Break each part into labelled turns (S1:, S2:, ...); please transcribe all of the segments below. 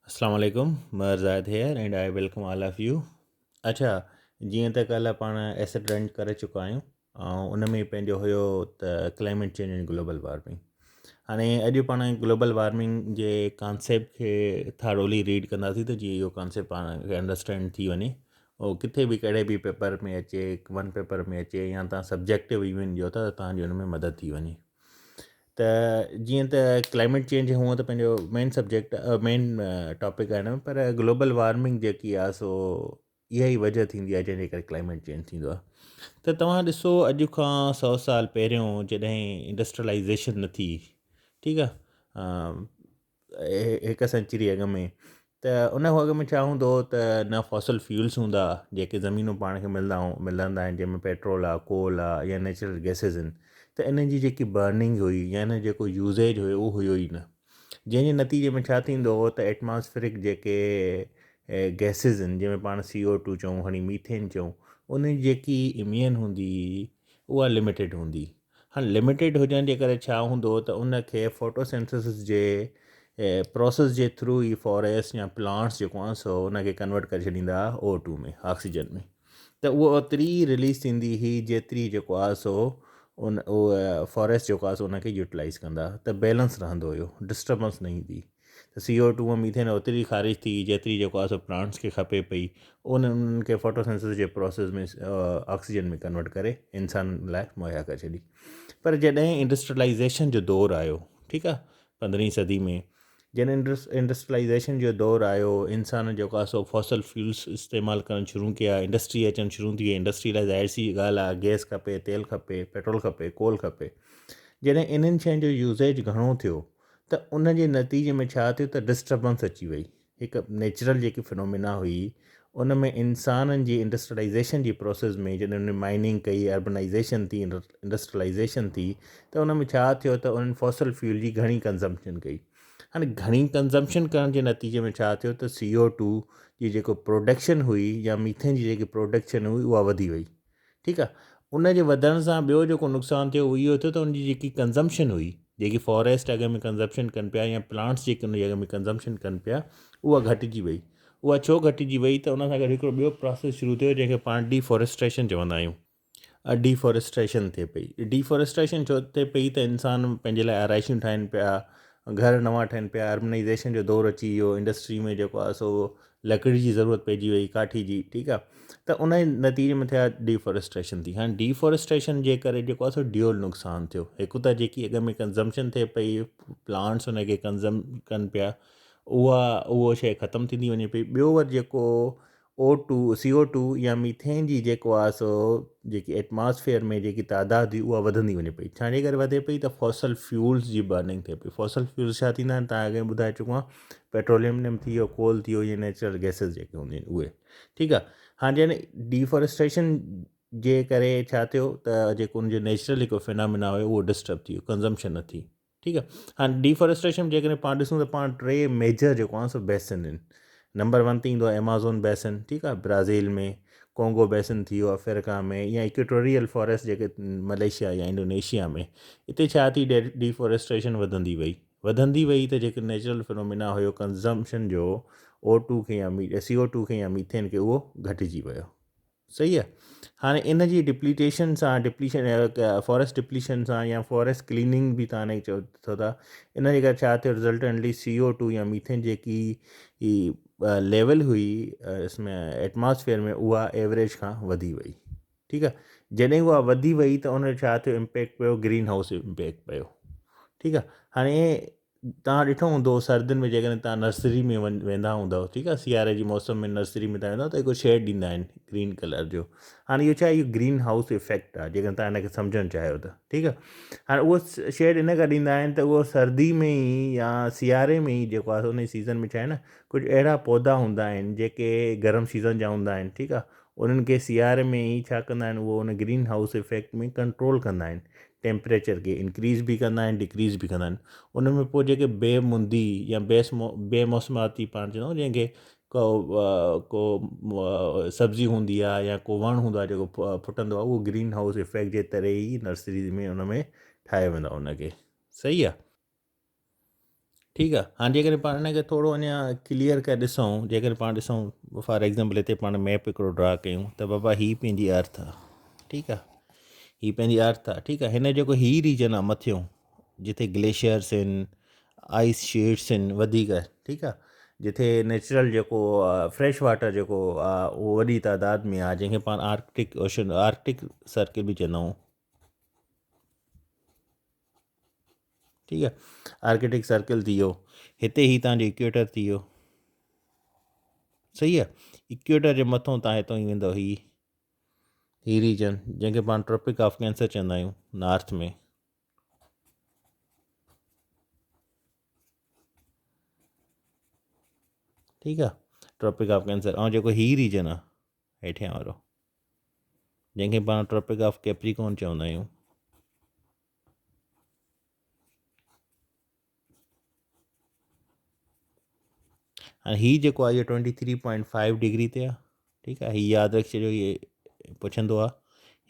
S1: اسلام عليڪم Mehr Zahid here and I welcome all of you. اڇا جيئن ته ڪالهه پاڻ ايسڊ رن ڪري چڪا آهيون ۽ ان ۾ پنهنجو هيو ته ڪلائميٽ چينج ۽ گلوبل وارمنگ. هاڻي اڄ پاڻ گلوبل وارمنگ جي ڪانسيپٽ کي ٿارولي ريڊ ڪنداسين ته جيئن اهو ڪانسيپٽ پاڻ کي انڊرسٽينڊ ٿي وڃي او ڪٿي به ڪهڙي به پيپر ۾ اچي ون پيپر ۾ اچي يا تان سبجيڪٽو ايون ڏيو ٿا ته تان جي ان ۾ مدد ٿي وڃي. ته جيئن ته ڪلائميٽ چينج هونء ته پنهنجو مين سبجيڪٽ مين ٽاپڪ آهي نه پر گلوبل وارمنگ جيڪي آهي سو اها ئي وجه ٿيندي آهي جنهن جي ڪري ڪلائميٽ چينج ٿيندو آهي ته توهان ڏسو اڄ کان سو سال پهريون جڏهن انڊسٽرلائيزيشن نه ٿي ٺيڪ آهي هڪ سينچري اڳ ۾ ته ان کان اڳ ۾ ڇا هوندو هو ته نه فوسل فيولس هوندا جيڪي زمينون پاڻ کي ملندا ملندا آهن جنهن ۾ پيٽرول آهي ڪول آهي يا نيچرل گيسز آهن ته انهن جي جيڪي برننگ هئي يا ان جو جيڪو يوزيج هيو اهو هيو ئي نه جنهن جي نتيجي ۾ ڇا ٿيندو هو ته ايٽماسفيرڪ جيڪي گيسز آهن جنهن ۾ پاڻ سي او ٽو چئون کڻي ميٿين چئون ان جي جيڪي امين هوندي اها لميٽيڊ هوندي هاڻ لميٽيڊ هجڻ جي ڪري ڇا هوندو ته ان کي فوٽوسينٿيسس جي پروسيس جي ٿرو ئي فاريسٽ يا پلانٽس جيڪو آهي سو ان کي ڪنورٽ ڪري ڇڏيندا هئا او ٽو ۾ آڪسيجن ۾ ته اهو اوتري ئي رليز ٿيندي هئي جيتري جيڪو آهي سو ان فاريسٽ جيڪو آهي سو ان کي يوٽيلائز ڪندا ته بيلنس رهندو هيو ڊسٽربنس نه ايندي ته سي او ٽو ۽ ميٿين اوتري خارج ٿي جيتري جيڪو آهي سو پلانٽس کي کپي پئي ان انهن کي فوٽوسنٿيسس جي پروسيس ۾ آڪسيجن ۾ ڪنورٽ ڪري انسانن لاء مهيا ڪري ڇڏي پر جڏهن انڊسٽرلائيزيشن جو دور آيو ٺيڪ آهي پندرهين صدي ۾ جڏهن انڊسٽرلائيزيشن جو دور آيو انسان جيڪو آهي سو فوسل فيولس استعمال ڪرڻ شروع ڪيا انڊسٽري اچڻ شروع ٿي وئي انڊسٽري لاء ظاهر سي ڳالهه آهي گئس کپي تيل کپي پيٽرول کپي ڪول کپي جڏهن انهن شين جو يوزيج گهڻو ٿيو ته ان جي نتيجي ۾ ڇا ٿيو ته ڊسٽربنس اچي وئي. هڪ نيچرل جيڪي فنومينا هئي ان ۾ انسانن جي انڊسٽرلائيزيشن جي پروسيس ۾ جڏهن انهن مائننگ ڪئي اربنائيزيشن ٿي انڊسٽرلائيزيشن ٿي ته ان ۾ ڇا ٿيو ته انهن فوسل فيول جي گهڻي ڪنزمپشن ڪئي. هاڻي گهڻي ڪنزمپشن ڪرڻ جي نتيجي ۾ ڇا ٿيو ته سي او ٽو جي جيڪو پروڊڪشن هئي يا ميٿين جي جيڪي پروڊڪشن هئي اها وڌي وئي. ٺيڪ آ ان جي وڌڻ سان ٻيو جيڪو نقصان ٿيو اهو اهو ٿيو ته ان جي جيڪي ڪنزمپشن هئي جيڪي فاريسٽ اڳ ۾ ڪنزمپشن ڪن پيا يا پلانٽس جيڪي ان جي اڳ ۾ ڪنزمپشن ڪن پيا اها گهٽجي وئي اها ڇو گهٽجي وئي ته ان سان گڏ هڪڙو ٻيو پراسيس شروع ٿيو جنهن کي پاڻ ڊي فاريسٽريشن چوندا آهيون ڊي فاريسٽريشن ٿئي پئي ڊي فاريسٽريشن ڇو ٿئي پئي ته انسان پنهنجي لاء آرائشون ٺاهن پيا گهر نوان ٺهن پيا اربنائيزيشن جو دور اچي ويو انڊسٽري ۾ جيڪو آهي سو لڪڙي جي ضرورت پئجي وئي ڪاٺي جي ٺيڪ آهي ته ان جي نتيجي ۾ ٿيا ڊيفاريسٽريشن ٿي هاڻي ڊيفاريسٽريشن جي ڪري جيڪو آهي سو ڊيول نقصان ٿيو هڪ ته جيڪي اڳ ۾ ڪنزمپشن ٿئي پئي پلانٽس ان کي ڪنزم ڪن پيا اها اهو شيء ختم ٿيندي وڃي پئي ٻيو وري جيڪو او ٽو، سي او ٽو، يا ميٿين جي جيڪو آهي سو جيڪي ايٽماسفيئر ۾ جيڪي تعداد هئي اها وڌندي وڃي پئي ڇا جي ڪري وڌي پئي ته فوسل فيولز جي برننگ ٿئي پئي فوسل فيولز ڇا ٿيندا آهن تان اڳ ۾ ٻڌائي چڪو آهيان پيٽروليم ٿي ويو ڪول ٿي ويو يا نيچرل گيسز جيڪي هونديون آهن اهي ٺيڪ آهي هاڻي جڏهن ڊيفاريسٽريشن جي ڪري ڇا ٿيو ته جيڪو ان جو نيچرل هڪ فينامينا هيو اهو ڊسٽرب ٿي ويو ڪنزمپشن نه ٿي ٺيڪ آ هاڻي ڊيفاريسٽريشن جيڪڏهن پاڻ ڏسون ته پاڻ ٽي ميجر جيڪو آهي سو بيسن آهن نمبر ون تي ايندو آهي ايمازون بيسن ٺيڪ آهي برازيل ۾ ڪونگو بيسن ٿي ويو آفريڪا ۾ يا اڪيٽوريل فاريسٽ جيڪي ملائيشيا يا انڊونيشيا ۾ اتي ڇا ٿي ڊيفاريسٽريشن وڌندي وئي وڌندي وئي ته جيڪو نيچرل فنومينا هيو ڪنزمپشن جو او ٽو کي يا سي او ٽو کي يا ميٿين کي اهو گهٽجي ويو صحيح آ هاڻي ان جي ڊپليٽيشن سان ڊپليشن فاريسٽ ڊپليشن سان يا فاريسٽ ڪليننگ به تان چئو ٿو ٿا ان جي ڪري ڇا ٿيو رزلٽنٽلي سي او ٽو يا ميٿين جيڪي ليول هئي اس ۾ ايٽماسفيئر ۾ اها ايوريج کان وڌي وئي ٺيڪ آ جڏهن اها وڌي وئي ته ان جو ڇا ٿيو امپيڪٽ پيو گرين هائوس امپيڪٽ پيو ٺيڪ آ هاڻي توهان ڏٺو هوندو سردين ۾ جيڪڏهن توهان نرسري ۾ ويندا هوندؤ ٺيڪ آهي سياري جي موسم ۾ نرسري ۾ توهان ويندا ته هڪ شيڊ ڏيندا آهن گرين ڪلر جو هاڻي اهو ڇا اهو گرين هائوس افيڪٽ آهي جيڪڏهن توهان هن کي سمجهڻ چاهيو ته ٺيڪ آهي هاڻي اهو شيڊ ان ڪري ڏيندا آهن ته اهو سردي ۾ ئي يا سياري ۾ ئي جيڪو آهي ان سيزن ۾ ڇا آهي نه ڪجهه اهڙا پوڌا هوندا آهن جيڪي گرم سيزن جا هوندا آهن ٺيڪ آهي انهن کي سياري ۾ ئي ڇا ڪندا آهن اهو ان گرين هائوس افيڪٽ ۾ ڪنٽرول ڪندا آهن ٽيمپريچر کي انڪريز به ڪندا آهن ڊڪريز به ڪندا آهن ان ۾ پوء جيڪي بي مندي يا بيس بي موسماتي پاڻ چوندا آهيون جنهن کي ڪو ڪو سبزي هوندي آهي يا ڪو وڻ هوندو آهي جيڪو ڦٽندو آهي اهو گرين هائوس افيڪٽ جي تري ئي نرسري ۾ ان ۾ ٺاهيو ويندو آهي ان کي صحيح آهي. ٺيڪ آ هاڻ جيڪڏهن پاڻ ان کي ٿورو اڃا ڪليئر ڪري ڏسون جيڪڏهن پاڻ ڏسون فار ايگزامپل هتي پاڻ ميپ هڪڙو ڊرا ڪيون ته بابا هي پنهنجي ارٿ آ ٺيڪ آ هي پنهنجي ارٿ آ ٺيڪ آ هن جيڪو هي ريجن آ مٿيون جتي گليشيئرس آهن آئس شيٽس آهن وڌيڪ ٺيڪ آ جتي نيچرل جيڪو فريش واٽر جيڪو آ اهو وڏي تعداد ۾ آ جنهن کي پاڻ آرڪٽڪ اوشن آرڪٽڪ سرڪل به چوندا آهيون ٺيڪ آ آرڪٽڪ سرڪل ٿي ويو هتي هي تان جو اڪويٽر ٿي ويو صحيح آ اڪويٽر جي مٿو تان هتو ئي ويندو هي هي ريجن جنهن کي پاڻ ٽراپڪ آف ڪينسر چوندا آهيون نارٿ ۾ ٺيڪ آ ٽراپڪ آف ڪينسر ۽ جيڪو هي ريجن آ هيٺيان وارو جنهن کي پاڻ ٽراپڪ آف ڪيپريڪون چوندا آهيون هاڻي هي جيڪو آهي اهو 23.5 ڊگري تي آهي ٺيڪ آهي هي ياد رکي ڇڏيو هي پڇندو آهي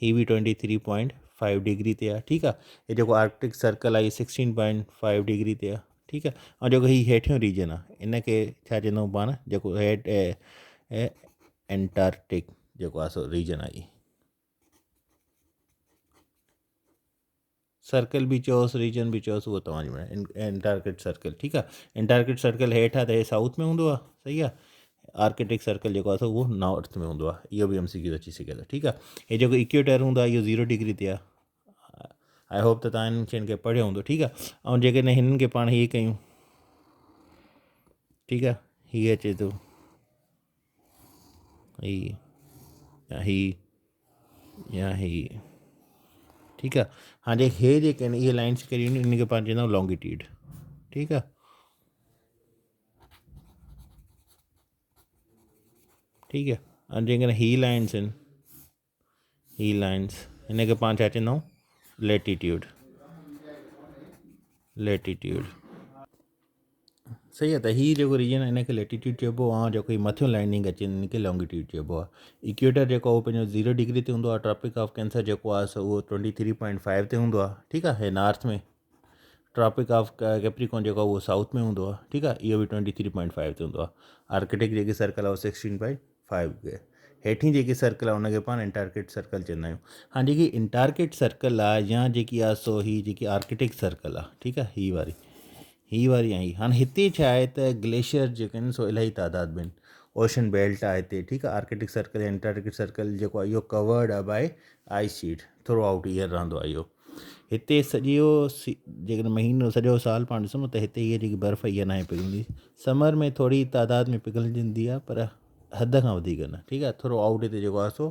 S1: هي به 23.5 ڊگري تي آهي ٺيڪ آهي هي جيڪو آرڪٽڪ سرڪل آهي 16.5 ڊگري تي آهي ٺيڪ آهي ۽ جيڪو هي هيٺيون ريجن آهي ان کي ڇا چوندا آهيون پاڻ جيڪو هيٺ انٽارڪٽڪ جيڪو آهي سو ريجن آهي سرڪل به چئوس ريجن به چئوس اهو توهان جي مرضي انٽارڪٽ سرڪل ٺيڪ آهي انٽارڪٽ سرڪل هيٺ آهي ته هي سائوٿ ۾ هوندو آهي صحيح آهي آرڪٽڪ سرڪل جيڪو آهي سو اهو نارٿ ۾ هوندو آهي اهو به ايم سي ڪيو اچي سگهي ٿو ٺيڪ آهي هي جيڪو اڪيوٽر هوندو آهي اهو زيرو ڊگري تي آهي I hope ته توهان هنن شين کي پڙهيو هوندو ٺيڪ آهي ۽ جيڪڏهن هنن کي پاڻ هي ڪيون ٺيڪ آهي هي اچي ٿو هي يا هي يا هي ٺيڪ آ هاڻي هي جيڪي آهن اهي لائنس ڪهڙيون آهن ان کي پاڻ چوندا آهيون لانگيٽيوڊ ٺيڪ آ ٺيڪ آ ۽ جيڪڏهن هي لائنس آهن هي لائنس هن کي پاڻ ڇا چوندا آهيون ليٽيٽيوڊ ليٽيٽيوڊ صحيح آهي ته هي جيڪو ريجن آهي هن کي ليٽيٽيوڊ چئبو آهي جيڪو هي مٿيون لائننگ اچي هن کي لانگيٽيوڊ چئبو آهي اڪويٽر جيڪو اهو پنهنجو زيرو ڊگري تي هوندو آهي ٽراپڪ آف ڪينسر جيڪو آهي سو اهو 23.5 تي هوندو آهي ٺيڪ آهي هي نارٿ ۾ ٽراپڪ آف ڪيپريڪون جيڪو اهو سائوٿ ۾ هوندو آهي ٺيڪ آهي اهو به 23.5 تي هوندو آهي آرڪٽڪ جيڪي سرڪل آهي اهو 16.5 هيٺين جيڪي سرڪل آهي ان کي پاڻ انٽارڪٽ سرڪل چوندا آهيون هاڻي جيڪي انٽارڪٽ سرڪل آهي يا جيڪي آهي سو هي جيڪي آرڪٽڪ سرڪل آهي ٺيڪ آهي هي واري هي واري آهي هاڻي هتي ڇا آهي ته گليشيئر جيڪي آهن سو الاهي تعداد ۾ آهن اوشن بيلٽ آهي هتي ٺيڪ آهي آرڪٽڪ سرڪل يا انٽارڪٽڪ سرڪل جيڪو آهي اهو ڪورڊ آهي by ice sheet throughout year رهندو آهي اهو هتي سڄو جيڪڏهن مهينو سڄو سال پاڻ ڏسون ته هتي هيء جيڪي برف اها ناهي پگهلندي سمر ۾ ٿوري تعداد ۾ پگهلجندي آهي پر حد کان وڌيڪ نه ٺيڪ آهي ٿورو آئوٽ هتي جيڪو آهي سو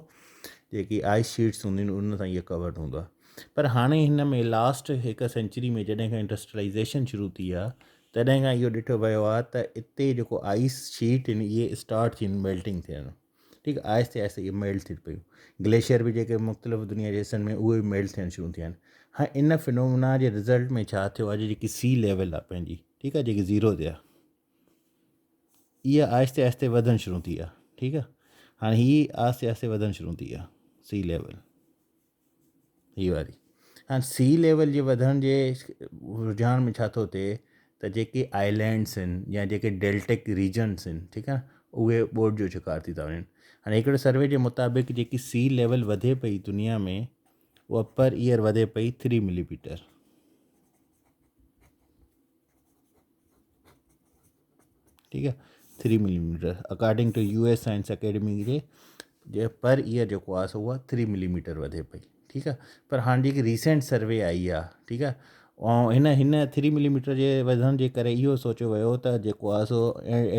S1: جيڪي آئس شيٽس هونديون آهن ان سان اهو ڪورڊ هوندو آهي پر هاڻي هن ۾ لاسٽ هڪ سينچري ۾ جڏهن کان انڊسٽريلائيزيشن شروع ٿي آهي تڏهن کان اهو ڏٺو ويو آهي ته اتي جيڪو آئس شيٽ آهن اهي اسٽارٽ ٿي ميلٽنگ ٿيڻ ٺيڪ آهي آهستي آهستي اهي ميلٽ ٿي پيون گليشيئر به جيڪي مختلف دنيا جي حصن ۾ اهي به ميلٽ ٿيڻ شروع ٿيا آهن هاڻي ان فنومنا جي رزلٽ ۾ ڇا ٿيو آهي جيڪي سي ليول آهي پنهنجي ٺيڪ آهي جيڪي زيرو تي آهي اها آهستي آهستي وڌڻ شروع ٿي آهي ٺيڪ آهي هاڻي هي آهستي آهستي وڌڻ شروع ٿي آهي سي ليول هي واري هاڻي سي ليول جي وڌڻ جي رجحان ۾ ڇا ٿو ٿئي ته جيڪي آئلينڊس آهن يا جيڪي ڊيلٽڪ ريجنس آهن ٺيڪ آهي اهي ٻوڏ جو شڪار ٿي ٿا وڃن هاڻي هڪڙي سروي جي مطابق جيڪي سي ليول وڌي پئي دنيا ۾ اها پر ايئر وڌي پئي ٿري ملي ميٽر ٺيڪ آهي 3 millimetre according to U S science academy جي جي پر ايئر جيڪو آهي سو اها 3 ملي ميٽر وڌي پئي ٺيڪ آهي پر هاڻي جيڪي ريسينٽ سروي آئي آهي ٺيڪ آهي ۽ هن هن 3 ملي ميٽر جي وڌڻ جي ڪري اهو سوچيو ويو ته جيڪو آهي سو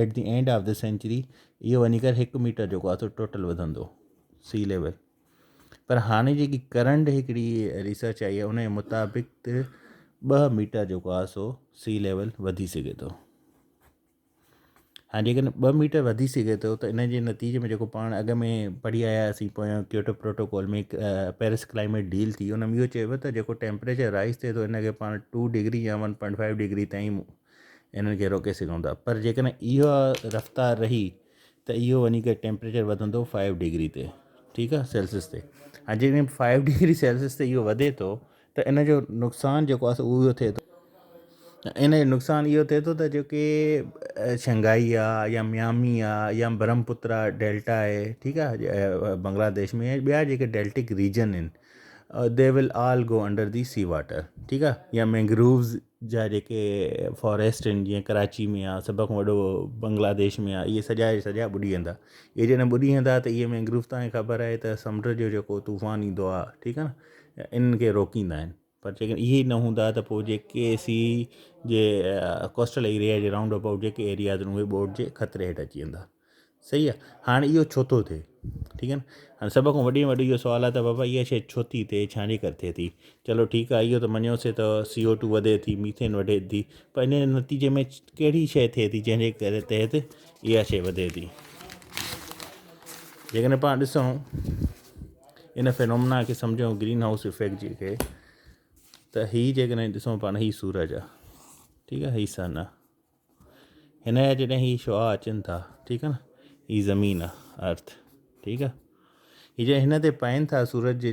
S1: at the end of the century اهو وڃي ڪري هڪ ميٽر جيڪو آهي سو ٽوٽل وڌندو سي ليول پر هاڻي جيڪي ڪرنٽ هڪڙي ريسرچ آئي آهي ان جي مطابق ٻه ميٽر جيڪو آهي سو سي ليول وڌي سگهي ٿو هاڻي جيڪڏهن ٻه ميٽر وڌي سگهي ٿو ته ان جي نتيجي ۾ جيڪو پاڻ اڳ ۾ پڙهي آياسين پويان Kyoto protocol ۾ Paris climate deal ٿي ان ۾ اهو چيو ويو ته جيڪو ٽيمپريچر رائز ٿئي ٿو ان کي پاڻ ٽو ڊگري يا ون پوائنٽ فائيو ڊگري تائين انهن کي روڪي سگهون ٿا پر جيڪڏهن اها رفتار رهي ته اهو وڃي ڪري ٽيمپريچر وڌندو فائيو ڊگري تي ٺيڪ آهي سيلسيس تي ۽ جيڪڏهن فائيو ڊگري سيلسيس تي اهو وڌي ٿو ته ان جو نقصان جيڪو آهي سو اهو ٿئي ٿو ان جو نقصان اهو ٿئي ٿو ته جيڪي شنگهائي آ يا ميامي آ يا برهمپترا ڊيلٽا آهي ٺيڪ آ بنگلاديش ۾ ٻيا جيڪي ڊيلٽڪ ريجن آهن the will all go under the sea water ٺيڪ آ يا مينگرووز جا جيڪي فاريسٽ آهن جيئن ڪراچي ۾ آ سڀ کان وڏو بنگلاديش ۾ آ اهي سڄا جا سڄا ٻڏي ويندا اهي جڏهن ٻڏي ويندا ته اهي مينگرووز تان کي خبر آهي ته سمنڊ جو جيڪو طوفان ايندو آ ٺيڪ آ نه انهن کي روڪيندا آهن پر جيڪڏهن اهي نه هوندا ته پوء جيڪي سي جي ڪوسٽل ايريا جي رائونڊ ابائوٽ جيڪي ايرياز آهن اهي ٻوڏ جي خطري هيٺ اچي ويندا صحيح آهي هاڻي اهو ڇو ٿو ٿئي ٺيڪ آهي نه هاڻي سڀ کان وڏي ۾ وڏو اهو سوال آهي ته بابا اها شيء ڇو ٿي ٿئي ڇا جي ڪري ٿئي ٿي چلو ٺيڪ آهي اهو ته مڃيوسي ته سي او ٽو وڌي ٿي ميٿين وڌي ٿي پر ان جي نتيجي ۾ ڪهڙي شيء ٿئي ٿي جنهن جي ڪري تحت اها شيء وڌي ٿي جيڪڏهن پاڻ ڏسون ان فينومنا کي سمجهون گرين هائوس افيڪٽ جي کي ته هي جيڪڏهن ڏسون پاڻ هي سورج آ ٺيڪ آ هي سن آ هن جا جڏهن هي شعاع اچن ٿا ٺيڪ آ نه هي زمين آ ارٿ ٺيڪ آ هي جڏهن هن تي پائن ٿا سورج جي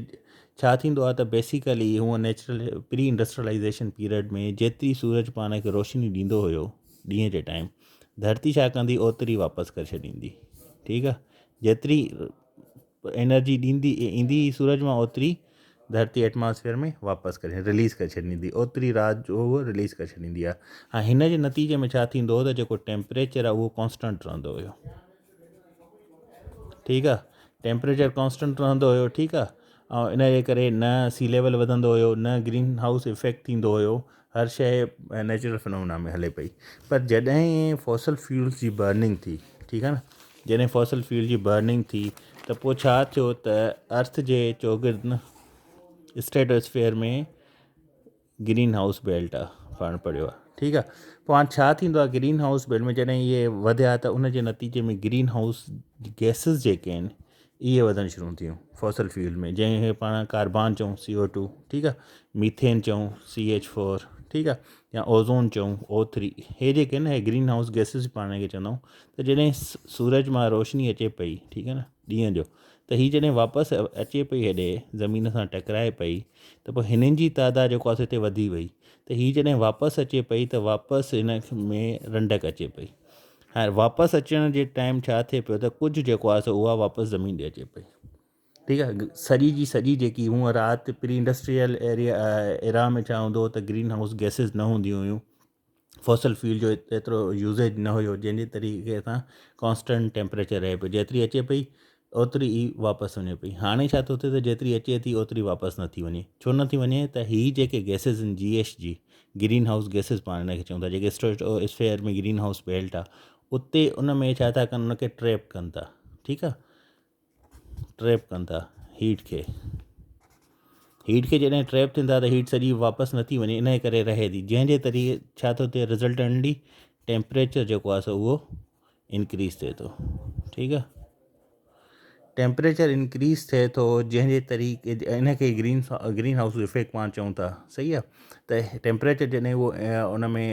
S1: ڇا ٿيندو آ ته بيسيڪلي هونء نيچرل پري انڊسٽريلائيزيشن پيريڊ ۾ جيتري سورج پاڻ کي روشني ڏيندو هيو ڏينهن جي ٽائيم ڌرتي ڇا ڪندي اوتري واپس ڪري ڇڏيندي ٺيڪ آ جيتري انرجي ڏيندي ايندي هئي سورج مان اوتري ڌرتي ايٽماسفيئر ۾ واپس ڪري رليز ڪري ڇڏيندي اوتري رات جو هو رليز ڪري ڇڏيندي آهي ۽ هن جي نتيجي ۾ ڇا ٿيندو هو ته جيڪو ٽيمپريچر آهي اهو ڪانسٽنٽ رهندو هيو ٺيڪ آهي ٽيمپريچر ڪانسٽنٽ رهندو هيو ٺيڪ آهي ۽ ان جي ڪري نه سي ليول وڌندو هيو نه گرين هائوس افيڪٽ ٿيندو هيو هر شيء نيچرل فنومنا ۾ هلي پئي پر جڏهن فوسل فيولز جي برننگ ٿي ٺيڪ آهي نه جڏهن فوسل فيول جي برننگ ٿي ته پوء ڇا ٿيو ته ارٿ جي چوگرد نه اسٽريٽوسفيئر ۾ گرين هائوس بيلٽ آ پاڻ پڙهيو آ ٺيڪ آ پوء هاڻ ڇا ٿيندو آ گرين هائوس بيلٽ ۾ جڏهن اهي وڌيا ته ان جي نتيجي ۾ گرين هائوس گيسز جيڪي آهن اهي وڌڻ شروع ٿيون فوسل فيول ۾ جنهن کي پاڻ ڪاربان چئون سي او ٽو ٺيڪ آ ميٿين چئون سي ايڇ فور ٺيڪ آ يا اوزون چئون او ٿري هي جيڪي آهن هي گرين هائوس گيسز پاڻ کي چوندا آهيون ته جڏهن سورج مان روشني اچي پئي ٺيڪ آ نه ڏينهن جو ته هي جڏهن واپس اچي پئي هيڏي زمين سان ٽڪرائي پئي ته پوء هنن جي تعداد جيڪو آهي هتي وڌي وئي ته هي جڏهن واپس اچي پئي ته واپس هن ۾ رنڊڪ اچي پئي هاڻي واپس اچڻ جي ٽائيم ڇا ٿئي پيو ته ڪجهه جيڪو آهي سو اها واپس زمين ڏي اچي پئي ٺيڪ آهي سڄي جي سڄي جيڪي هونء رات پري انڊسٽريل ايريا ايرا ۾ ڇا هوندو هو ته گرين هائوس گيسز نه هونديون هيون فوسل فيول جو ايترو يوزيج نه هيو جنهن جي طريقي سان ڪانسٽنٽ ٽيمپريچر رهي پيو جيتري اچي پئي اوتري ئي واپس وڃي پئي. هاڻي ڇا ٿو ٿئي ته جيتري اچي ٿي اوتري واپس نٿي وڃي. ڇو نٿي وڃي ته هي جيڪي گئسز آهن جي ايڇ جي، گرين هائوس گئسز پاڻ هن کي چئون ٿا جيڪي اسٽريٽوسفيئر ۾ گرين هائوس بيلٽ آهي اتي ان ۾ ڇا ٿا ڪن ان کي ٽريپ ڪن ٿا ٺيڪ آهي ٽريپ ڪن ٿا هيٽ کي هيٽ کي جڏهن ٽريپ ٿين ٿا ته هيٽ سڄي واپس نٿي وڃي ان جي ڪري رهي ٿي جنهن جي طريقي ڇا ٿو ٿئي رزلٽنٽلي ٽيمپريچر جيڪو آهي سو اهو انڪريز ٿئي ٿو ٺيڪ آ ٽيمپريچر انڪريز ٿئي ٿو جنهن جي طريقي ان کي گرين گرين هائوس افيڪٽ پاڻ چئون ٿا صحيح آ ته ٽيمپريچر جڏهن اهو ان ۾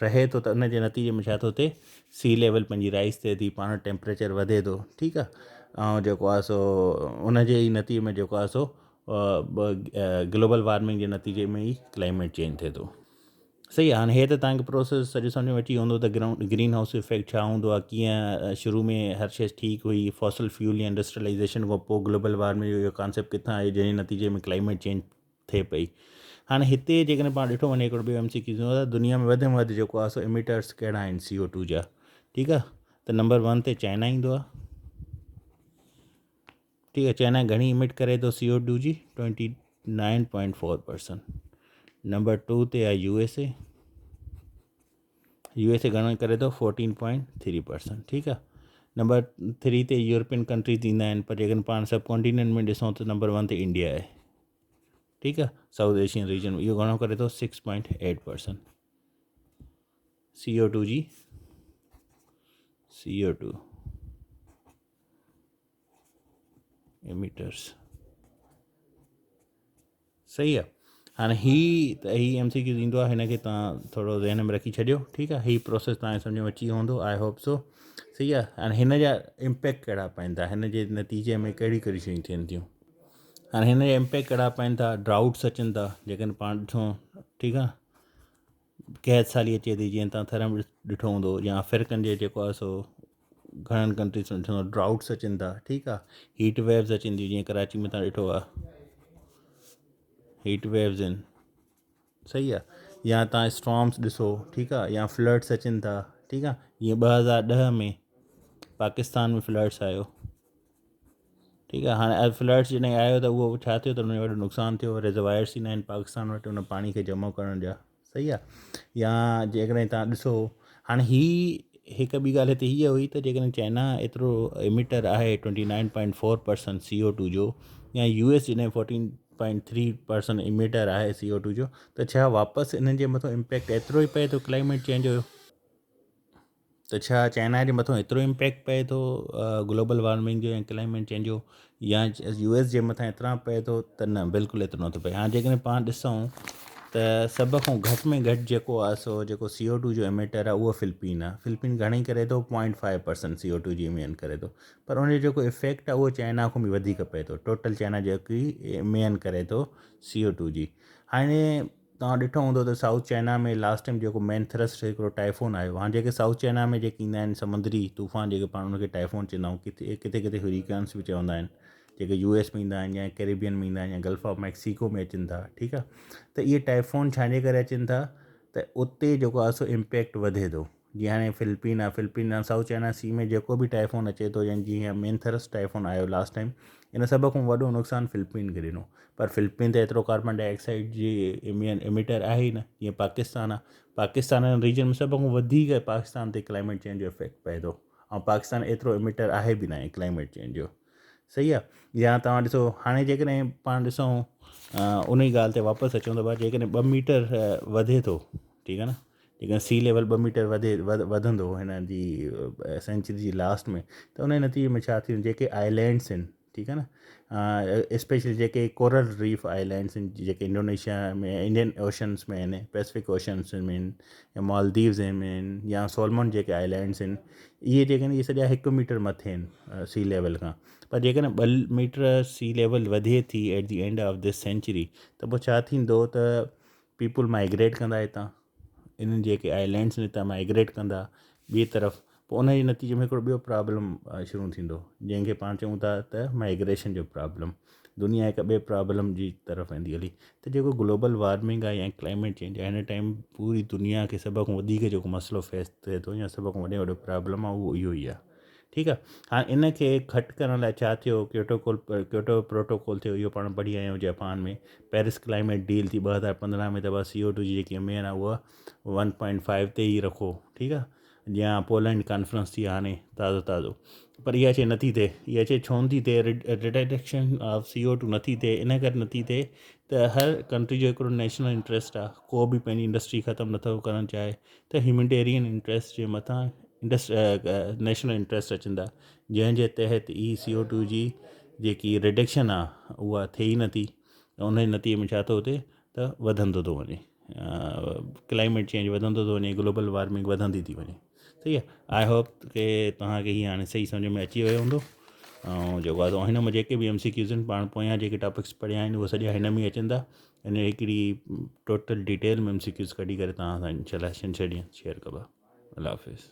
S1: رهي ٿو ته ان جي نتيجي ۾ ڇا ٿو ٿئي سي ليول پنهنجي رائز ٿئي ٿي پاڻ ٽيمپريچر وڌي ٿو ٺيڪ آ ۽ جيڪو آ سو ان جي ئي نتيجي ۾ جيڪو آ سو گلوبل وارمنگ جي نتيجي ۾ ئي ڪلائميٽ چينج ٿئي ٿو صحيح آهي هاڻي هي ته توهان کي پروسيس سڄو سمجهه ۾ اچي ويو هوندو ته گرائونڊ گرين هائوس افيڪٽ ڇا هوندو آهي ڪيئن شروع ۾ هر شيء ٺيڪ هئي فوسل فيول يا انڊسٽريلائيزيشن کان پوء گلوبل وارمنگ جو اهو ڪانسيپٽ ڪٿان آيو جنهن جي نتيجي ۾ ڪلائميٽ چينج ٿئي پئي هاڻي هتي جيڪڏهن پاڻ ڏٺو وڃي هڪڙو ٻيو ايم سي ڪيو ته دنيا ۾ وڌ ۾ وڌ جيڪو آهي سو اميٽرس ڪهڙا آهن سي او ٽو جا ٺيڪ آهي ته نمبر ون تي چائنا ايندو آهي ٺيڪ آهي چائنا گهڻي امٽ ڪري ٿو سي او ٽو جي 29.4% نمبر ٽو تي آهي U S A U S A گهڻو ڪري ٿو 14.3% ٺيڪ آهي نمبر ٿري تي يورپين ڪنٽريز ايندا آهن پر جيڪڏهن پاڻ سب ڪانٽيننٽ ۾ ڏسون ته نمبر ون تي انڊيا آهي ٺيڪ آهي سائوٿ ايشين ريجن اهو گهڻو ڪري ٿو 6.8% سي او ٽو جي سي او ٽو ايميٽرس صحيح آ هاڻي هي ته هي ايم سي ڪيوز ايندو آهي هن کي توهان ٿورو ذهن ۾ رکي ڇڏيو ٺيڪ آ هي پروسيس توهان کي سمجهه ۾ اچي ويو هوندو I hope سو صحيح آ هاڻي هن جا امپيڪٽ ڪهڙا پون ٿا هن جي نتيجي ۾ ڪهڙيون ڪهڙيون شيون ٿين ٿيون هاڻي هن جا امپيڪٽ ڪهڙا پون ٿا ڊرائوٽس اچن ٿا جيڪڏهن پاڻ ڏٺو ٺيڪ آ قحط سالي اچي ٿي جيئن تان ٿر ۾ ڏٺو هوندو يا آفريڪن جي جيڪو آهي سو گهڻن ڪنٽريز ۾ ڏٺو هوندو ڊرائوٽس اچن ٿا ٺيڪ آهي هيٽ ويوز اچن ٿيون جيئن ڪراچي ۾ تان ڏٺو آهي هيٽ ويوز آهن صحيح آهي يا تان اسٽارمس ڏسو ٺيڪ آهي يا فلڊس اچن ٿا ٺيڪ آهي جيئن 2010 ۾ پاڪستان ۾ فلڊس آيو ٺيڪ آهي هاڻي فلڊس جڏهن آيو ته اهو ڇا ٿيو ته ان جو وڏو نقصان ٿيو ريزروائرس ئي نه آهن پاڪستان وٽ ان پاڻي کي جمع ڪرڻ جا صحيح آهي يا جيڪڏهن تان ڏسو هاڻي هي هڪ ٻي ڳالهه هتي هيء هئي ته جيڪڏهن چائنا ايترو ايميٽر آهي 29.4% سي او ٽو جو يا يو ايس جڏهن 14.3% ايميٽر آهي سي او ٽو جو ته ڇا واپس انهن جي مٿو امپيڪٽ ايترو ئي پئي ٿو ڪلائميٽ چينج جو؟ ته ڇا چائنا جي مٿان ايترو امپيڪٽ پئي ٿو گلوبل وارمنگ جو يا ڪلائميٽ چينج جو يا يو ايس جي مٿان ايترا پئي ٿو ته نه بلڪل ايترو نٿو پئي هاڻي جيڪڏهن پاڻ ڏسون ته سڀ کان گهٽ ۾ گهٽ جيڪو آهي سو جيڪو سي او ٽو جو ايميٽر آهي اهو فلپين آهي فلپين گهڻي ڪري ٿو 0.5% سي او ٽو جي ايمين ڪري ٿو پر ان جو جيڪو افيڪٽ آهي اهو چائنا کان به وڌيڪ پئي ٿو ٽوٽل چائنا جيڪي ايمين ڪري ٿو سي او ٽو جي هاڻي توهان ڏٺو هوندو ته سائوٿ چائنا ۾ لاسٽ ٽائيم جيڪو مين ٿرسٽ هڪڙو ٽائفون آيو هاڻي جيڪي سائوٿ چائنا ۾ جيڪي ايندا آهن سمندري طوفان جيڪي پاڻ ان کي ٽائفون چوندا آهيون ڪٿي ڪٿي ڪٿي هريڪنس به چوندا آهن جيڪي يو ايس ۾ ايندا آهن يا ڪيريبين ۾ ايندا آهن يا گلف آف ميڪسيڪو ۾ اچن ٿا ٺيڪ آهي ته اهي ٽائفون ڇا جي ڪري اچن ٿا ته اتي جيڪو آهي سو امپيڪٽ وڌي ٿو جيئن هاڻي فلپين آهي فلپين يا سائوٿ چائنا سي ۾ جيڪو به ٽائفون اچي ٿو يا جيئن مينٿرس ٽائفون آيو لاسٽ ٽائيم ان سڀ کان وڏو نقصان فلپين کي ڏنو پر فلپين ته ايترو ڪاربان ڊاء آڪسائيڊ جي ايمين ايميٽر آهي ئي نه جيئن پاڪستان آهي پاڪستان ريجن ۾ سڀ کان وڌيڪ پاڪستان تي ڪلائميٽ چينج جو افيڪٽ پئي ٿو ۽ پاڪستان ايترو ايميٽر آهي به ناهي ڪلائميٽ چينج جو صحيح آهي يا توهان ڏسو هاڻي جيڪڏهن پاڻ ڏسون ان ئي ڳالهه تي واپس اچون ٿا جيڪڏهن 2 ميٽر وڌي ٿو ٺيڪ آهي نه جيڪڏهن سي ليول 2 ميٽر وڌي وڌندو هن جي سينچري جي لاسٽ ۾ ته ان جي نتيجي ۾ ڇا ٿيندو جيڪي آئلينڊس آهن ٺيڪ آهي نه اسپيشلي جيڪي ڪورل ريف آئلينڊس آهن جيڪي انڊونيشيا ۾ انڊين اوشنس ۾ آهن پيسفڪ اوشنس ۾ آهن يا مالديوز ۾ آهن يا سولمن جيڪي آئلينڊس آهن اهي جيڪي آهن اهي سڄا 1 ميٽر مٿي آهن سي ليول کان پر جيڪڏهن 2 ميٽر سي ليول وڌي ٿي at the end of this century ته پوء ڇا ٿيندو ته پيپل مائگريٽ ڪندا هتان انهن جيڪي آئلينڊس آهن هتان مائگريٽ ڪندا ٻي طرف پوء ان جي نتيجي ۾ هڪڙو ٻيو پرابلم شروع ٿيندو جنهن کي پاڻ چئون ٿا ته مائگريشن جو پرابلم دنيا هڪ ٻئي پرابلم جي طرف ويندي هلي ته جيڪو گلوبل وارمنگ آهي يا ڪلائميٽ چينج آهي هن ٽائيم پوري دنيا کي سڀ کان وڌيڪ جيڪو مسئلو فيس ٿئي ٿو يا سڀ کان وڏي وڏو پرابلم آهي اهو اهو ئي آهي ٺيڪ آ هاڻ ان کي گهٽ ڪرڻ لاء ڇا ٿيو ڪيوٽوڪول ڪيوٽو پروٽوڪول ٿيو اهو پاڻ پڙهي آيا آهيون جاپان ۾ پيرس ڪلائميٽ ڊيل ٿي 2015 ۾ ته بس سي او ٽو جي جيڪي اميئن آ اها 1.5 تي ئي رکو ٺيڪ آ يا پولينڊ ڪانفرنس ٿي هاڻي تازو تازو پر اها شي نٿي ٿئي اها شي ڇو نٿي ٿئي reduction of C O two نٿي ٿئي ان ڪري نٿي ٿئي ته هر ڪنٽري جو هڪڙو نيشنل انٽريسٽ آ ڪو به پنهنجي انڊسٽري ختم نٿو ڪرڻ چاهي ته هيومينٽيرين انٽريسٽ جي مٿان نيشنل انٽريسٽ اچن ٿا جنهن جي تحت اي سي او ٽو جي جيڪي ريڊڪشن آ اها ٿئي ئي نٿي ان جي نتيجي ۾ ڇا ٿو ٿئي ته وڌندو ٿو وڃي ڪلائميٽ چينج وڌندو ٿو وڃي گلوبل وارمنگ وڌندي ٿي وڃي صحيح آ I hope ڪي توهان کي هي هاڻي صحيح سمجهه ۾ اچي ويو هوندو ۽ جيڪو آ هن ۾ جيڪي به ايم سي ڪيوز آهن پاڻ پويان جيڪي ٽاپڪس پڙهيا آهن اهي سڄا هن ۾ اچن ٿا ان هڪڙي total detail ۾ M C Qs ڪڍي ڪري توهان سان انشاء الله ڇنڇر ڏينهن شيئر ڪبا. الله حافظ.